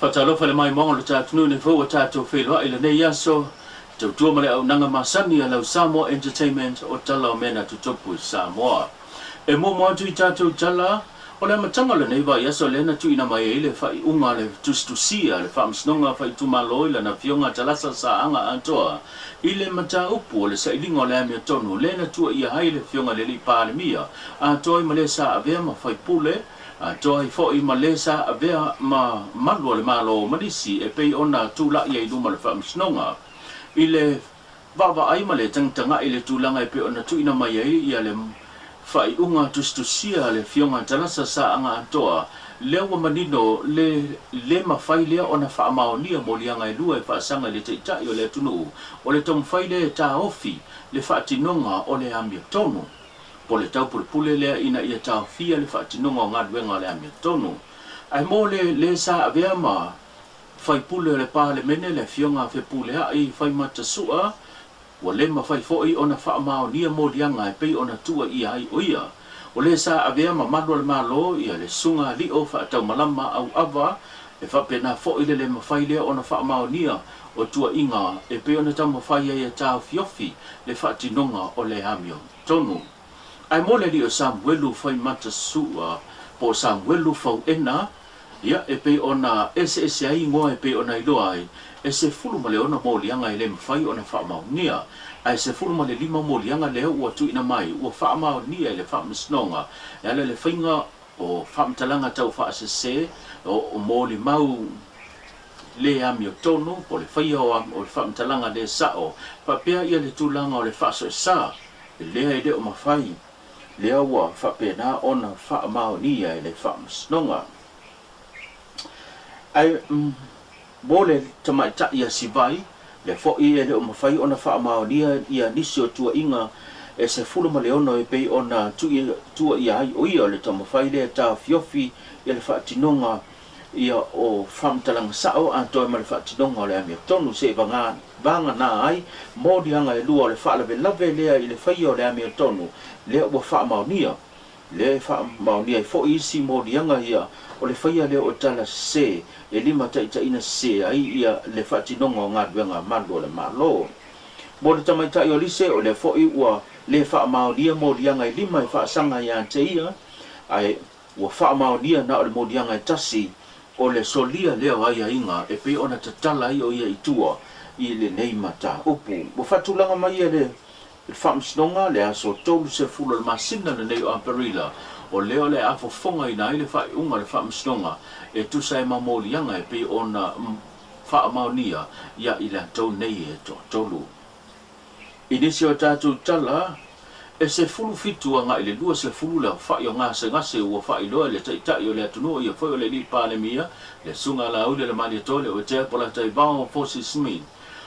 Faatalofa i le maimoaga o le ta atunuu nei foi ua tatou feiloai i lenei aso, tautua ma le auaunaga masani a lau Samoa Entertainment o tala o mea na tutupu i Samoa. E muamua atu i tatou tala, o le amataga o lenei vaiaso lea na tuuina mai ai le faaiuga a le tusitusia a le Faamasinoga Faaitumalo i lana Afioga Talasa Saaga Atoa i le mataupu o le sailiga o le amiotonu lea na tuuaia ai le Afioga i le Alii Palemia atoa ai ma le sa avea ma faipule atoa ai foi ma le sa avea ma malu o le Malo ma nisi e pei ona tulai ai i luma o le Faamasinoga i le vaavaai ma le tagatagai i le tulaga e pei ona tuuina mai ai ia le faaiuga tusitusia a le Afioga Talasa Saaga Atoa, lea ua manino le le mafai lea ona faamaonia moliaga e lua e faasaga i le Taitai o le atunuu o le taumafai lea e taofi le faatinoga o le amiotonu po o le taupulepule lea ina ia taofia le faatinoga o galuega o le amiotonu. Ae mo le le sa avea ma Faipule o le Palemene le Afioga a Fepuleai Faimata-Sua, ua le mafai foi ona faamaonia moliaga e pei ona tuuaia ai o ia. O le sa avea ma malu o le Malo ia le Susuga Alio Faataumalama Auava, e faapena foi le le mafai lea ona faamaonia o tuuaiga e pei ona taumafai ai e taofiofi le faatinoga o le amiotonu. Ae mo le alii o Samuelu Faimata-Sua po o Samuelu Fauena, Ia, e pei ona eseese ai igoa e pei ona iloa ai, e 16 moliaga e le mafai ona faamaonia. Ae 15 moliaga lea ua tuuina mai ua faamaonia e le Faamasinoga e ala i le faiga o faamatalaga tau faasese o molimau le amiotonu po o le faia o le faamatalaga le sao faapea ia le tulaga o le faasoesa lea e le o mafai lea ua faapena ona faamaonia e le Faamasinoga. Ae mo le tamaitai a Sivai, lea foi e le o mafai ona faamaonia ia nisi o tuuaiga e 16 e pei ona tuuaia ai o ia o le taumafai lea e taofiofi ia le faatinoga ia o faamatalaga sao atoa ma le faatinoga o le amiotonu seia vagana ai moliaga e lua o le faalavelave lea i le faia o le amiotonu lea ua faamaonia, lea e faamaonia ai foi isi moliaga ia o le faia lea o tala sese e limataitaiina sese ai ia le faatinoga o galuega malu a le Malo. Mo le tamaitai o Lise, o lea foi ua le faamaonia moliaga e lima e faasaga ia te ia, ae Ua faamaonia na o le moliaga e tasi o le solia lea o aiaiga e pei ona tatala ai o ia i tua i lenei mataupu. Ua faatulaga mai e le Faamasinoga le aso 30 o le masina lenei o Aperila, o lea o le a fofogaina ai le faaiuga a le Faamasinoga e tusa ai ma moliaga e pei ona faamaonia ia i latou nei e toatolu. I nisi o tatou tala, e 17 agai i le 20 le aofai o gasegase ua faailoa e le Taitai o le atunuu ia foi o le Alii Palemia, le Susuga Laauli Lemalietoa Leoetea Polataivao Fosi Smith.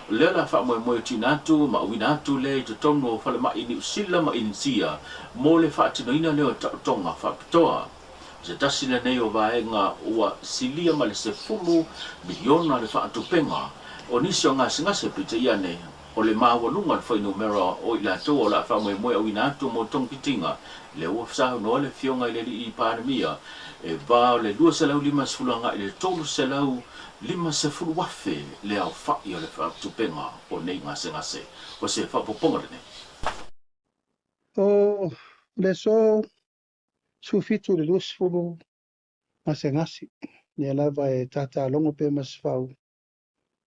O lea o le a faamoemoe tuuina atu ma auina atu lea i totonu o falemai i Niu Sila ma Inisia mo le faatinoina lea o taotoga faapitoa. O se tasi lenei o vaega ua silia ma le 10 miliona le faatupega o nisi o gasegase peitai ane o le maualuga o le fuainumera o i latou o le a faamoemoe auina atu mo togafitiga lea ua saunoa le Afioga i le Alii Palemia e va o le 250 agai i le 350 afe le aofai o le faatupega o nei gasegase. O se faaopoopoga lenei. O le aso 17 i le 20 gasegase, lea lava e tatalogo pea Masefau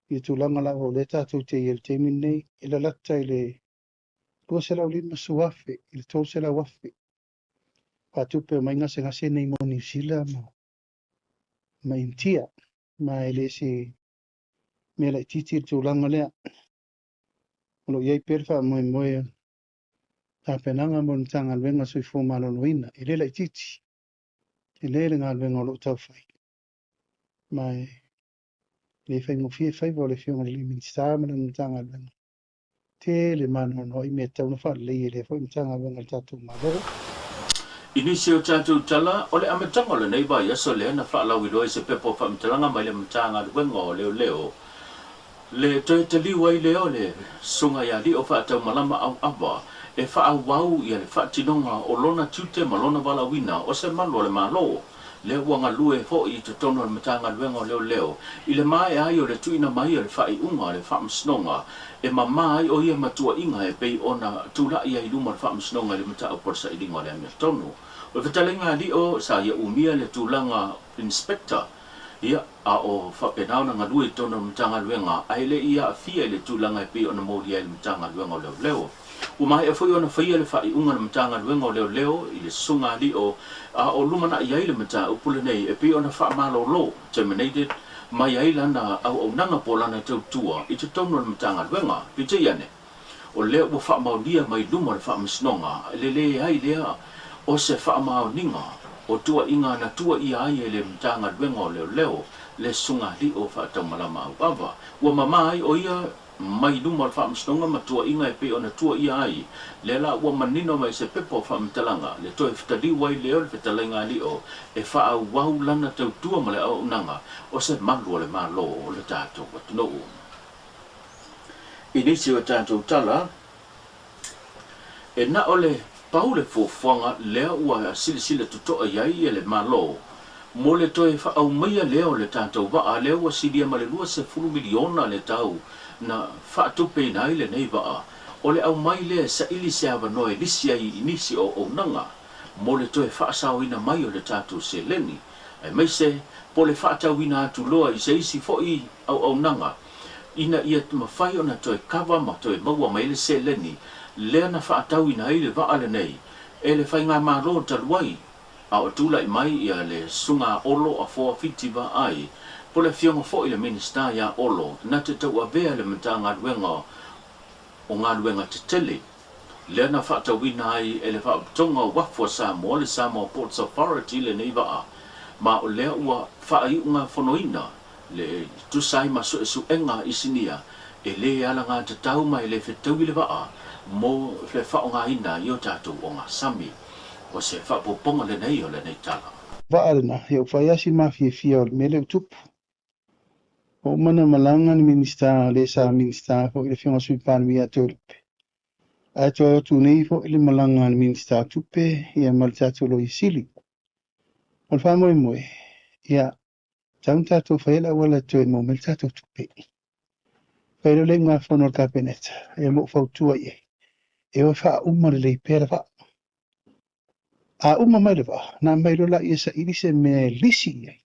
i tulaga lava o lea tatou te i ai i le taimi lenei, e lalata i le 250,000 i le 300,000 faatupe mai gasegase nei mo Niu Sila ma Initia. Ma e le se mea laitiiti le tulaga lea. O lo o i ai pea le faamoemoe o tapenaga mo le Matagaluega o le Soifua Maloloina. E le laitiiti, tele le galuega o lo o taufai. Ma e le faigofie faiva o le Afioga i le Minisita ma lana Matagaluega. Tele maanoanoa i mea e tatau ona faalelei e lea foi Matagaluega a le tatou Malo. I nisi o tatou tala, o le amataga o lenei vaiaso lea na faalauiloa i se pepa o faamatalaga mai le Matagaluega o Leoleo, le toe taliu ai lea o le Susuga ia Lio Faataumalama Auava e faaauau ia le faatinoga o lona tiute ma lona valaauina o se malu o le Malo. Lea ua galue foi i totonu o le Matagaluega o Leoleo i le maea ai o le tuuina mai o le faaiuga a le Faamasinoga e mama ai o ia matuaiga e pei ona tulai ai i luma o le Faamasinoga i le mataupu o le sailiga o le amiotonu. O le fetalaiga a Lio sa ia umia le tulaga Inspector, ia, a o faapena ona galue i totonu o le Matagaluega ae le i aafia i le tulaga e pei ona molia ai le Matagaluega o Leoleo. Ua maea foi ona faia le faaiuga a le Matagaluega o Leoleo i le Susuga a Lio a o lumanai ai le mataupu lenei e pei ona faamalolo, terminated, mai ai lana auaunaga po o lana tautua i totonu o le Matagaluega. Peitai ane, o lea ua faamaonia mai luma o le Faamasinoga le leai lea o se faamaoniga o tuuaiga na tuuaia ai e le Matagaluega o Leoleo le Susuga a Lio Faataumalama Auava. Ua mama ai o ia mai luma o le Faamasinoga ma tuuaiga e pei ona tuuaia ai, lea la ua manino mai se pepa o faamatalaga, le toe fetaliu ai lea o le fetalaiga a Lio e faaauau lana tautua ma le auaunaga o se malu o le Malo o le tatou atunuu. I nisi o tatou tala, e na o le pau le fuafuaga lea ua silasila totoa i ai le Malo mo le toe faaaumaia lea o le tatou vaa lea ua silia ma le 20 miliona le tau na faatupeina ai lenei vaa, o le aumai lea e saili se avanoa e lisi ai i nisi o auaunaga mo le toe faasaoina mai o le tatou seleni, aemaise po o le faatauina atu loa i se isi foi auaunaga ina ia mafai ona toe kava ma toe maua mai le seleni lea na faatauina ai le vaa lenei e le faigamalo talu ai a o tulai mai ia le Susuga a Olo Afoa Fiti Vaai po le Afioga foi i le Minisita ia Olo na te tauavea le Matagaluega o Galuega Tetele lea na faatauina ai e le Faalapotopotoga o Uafu a Samoa, le Samoa Ports Authority lenei vaa, ma o lea ua faaiugafonoina le tusa ai ma suesuega isinia e lē alagatatau ma e lē fetaui le vaa mo le faaaogaina i o tatou ogasami. O se faaopoopoga lenei o lenei tala. Vaa lena, ia ua fai lava si mafiafia o le mea lea ua tupu. Ua uma ona malaga le Minisita, le sa Minisita foi le Afioga i le Sui Palemia ia Toelupe. Ae toe o atu nei foi le malaga a le Minisita o Tupe ia ma le tatou Loia Sili. O le faamoemoe, ia, tatau ona tatou faia le auala e toe maua mai le tatou tupe. Fai loa le iugafono a le Kapeneta, ia ma ou fautua i ai, e o e faauma lelei pea le vaa. A uma mai le vaa, ona aumai loa lea e saili se mea e lisi i ai,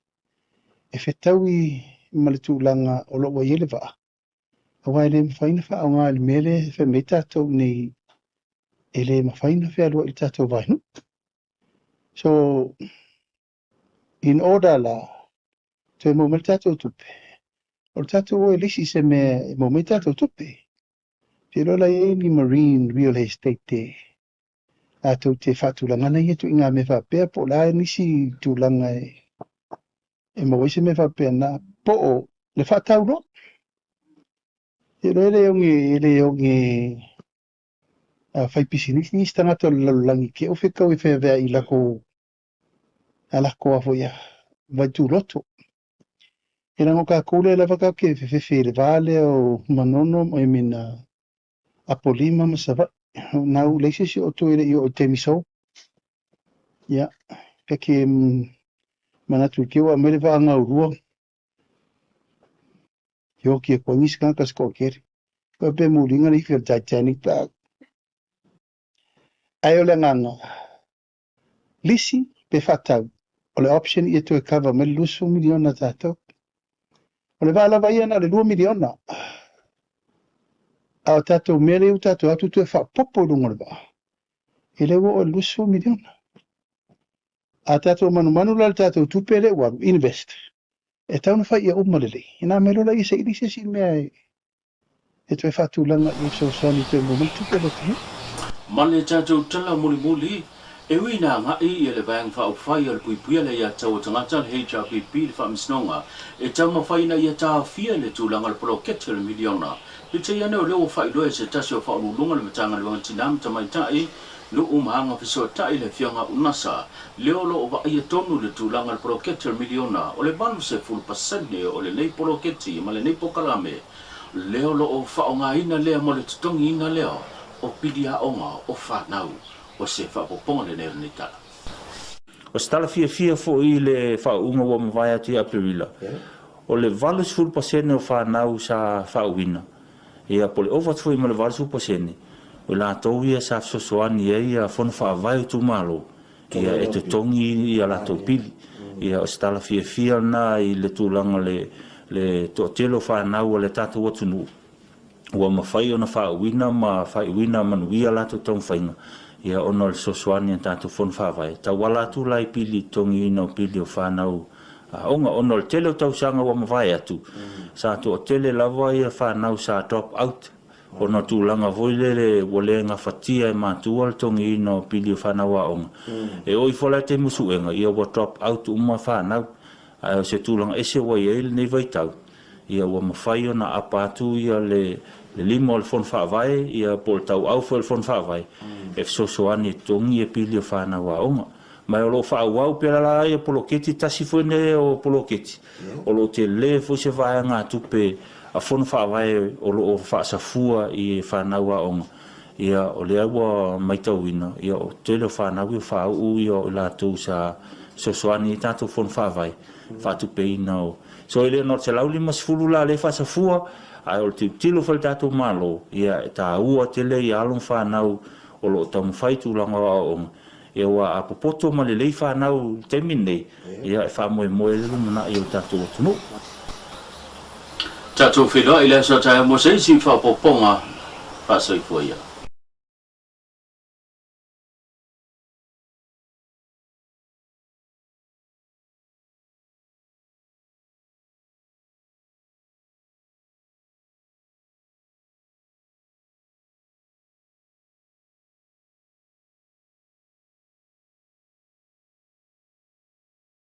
e fetaui ma le tulaga o lo o ua i ai le vaa, aua e le mafai ona faaaoga i le mea lea e fai mai ai tatou nei e le mafai ona fealuai i le tatou vaenuu. So, in order la, toe maua mai le tatou tupe, o le tatou o e lisi i se mea e maua mai tatou tupe. Ou te iloa la e i ai ni marine real estate e latou te faatulagana ia ituaiga mea faapea, po o le a nisi tulaga e maua ai se mea faapena, po o le faatau loa. Te iloa e le oge fai pisinisi nisi tagata o le lalolagi ke o fetau e feaveai i lako a lako a foi a vaituloto. E leaga o tatou lea lava tatou te fefefe i le va lea o Manono ma I mean, Apolima ma Savaii. Na ua leai se isi o outou e le i oo i le taimi soo. Ia, pe ke manatu i te ua aumai le vaa gaulua. Ioki e koe nisi tagata se toatele. Koe pe muliga le ifi o le Titanic pe a. Ae o le agaga, lisi pe faatau, o le option ia toe cover mai le 20 miliona tatou. O le vaa lava ia na o le 2 miliona. A o tatou mea lea ua tatou atu toe faaopoopo i luga o le vaa, e le ua oo i le 20 miliona. A tatou manumanu la i le tatou tupe lea ua alu, invest, e tatau ona fai ia uma lelei. Ina aumai loa laia saili se isi mea e toe faatulaga i ai fesoasoani toe maua mai le tupe a le atunuu. Ma le tatou tala mulimuli, e ui ina agai ia le Vaega Faaupufai o le Puipuia le Aiatatau a Tagata, le HRPP, i le Faamasinoga e taumafai ina ia taofia le tulaga o le poloketi o le miliona. Peitai ane o lea ua faailoa e se tasi o Faauluuluga o le Matagaluega Tina ma Tamaitai, Nuu ma Agafesootai le Afioga Unasa, lea o lo o vaaia tonu le tulaga o le poloketi o le miliona, o le 80% o lenei poloketi ma lenei polokalame lea o lo o faaaogaina lea mo le totogiina lea o pili aoga o fanau. O se faaopoopoga lenei o lenei tala. O se tala fiafia foi i le faauuga ua mavae atu ia Aperila, o le 80% o fanau sa faauuina, ia po o le ova atu foi ma le 80%, o i latou ia sa fesoasoani i ai fono faavae o itumalo ia e totogi a latou pili. Ia o se tala fiafia lena i le tulaga o le toatele o fanau a le tatou atunuu ua mafai ona faauuina ma faaiuina manuia latou taumafaiga ia ona o le fesoasoani a tatou fono faavae e tauala atu la i pili totogiina o pili o fanau aoga ona o le tele o tausaga ua mavae atu sa toatele lava ia fanau sa drop out ona o tulaga foi lele ua le gafatia e matua le totogiina o pili o fanau aoga e oo ifo la i taimi o suega ia ua drop out uma fanau ae o se tulaga ese ua i ai lenei vaitau ia ua mafai ona apa atu ia le lima o le Fono Faavae ia po o le tauau foi o le Fono Faavae e fesoasoani e totogi ia pili o fanau aoga. Ma o lo o faaauau pea la ia poloketi, tasi foi lenei o poloketi o lo o tele foi se vaegatupe a Fono Faavae o lo o faasafua i fanau aoga. Ia o lea ua matauina ia o tele o fanau ia faauu ia o i latou sa fesoasoani i tatou Fono Faavae faatupeina o. So e le na o le 150 la lea e faasafua, ae o le tilotilo foi a le tatou Malo, ia e taua tele ia alo ma fanau o lo o taumafai tulaga o aoaoga, ia aua a popoto ma lelei fanau i le taimi lenei, ia e faamoemoe ai le lumanai o le tatou atunuu. Tatou feiloai i le aso a taeao mo se isi faaopoopoga. Faasoifua ia.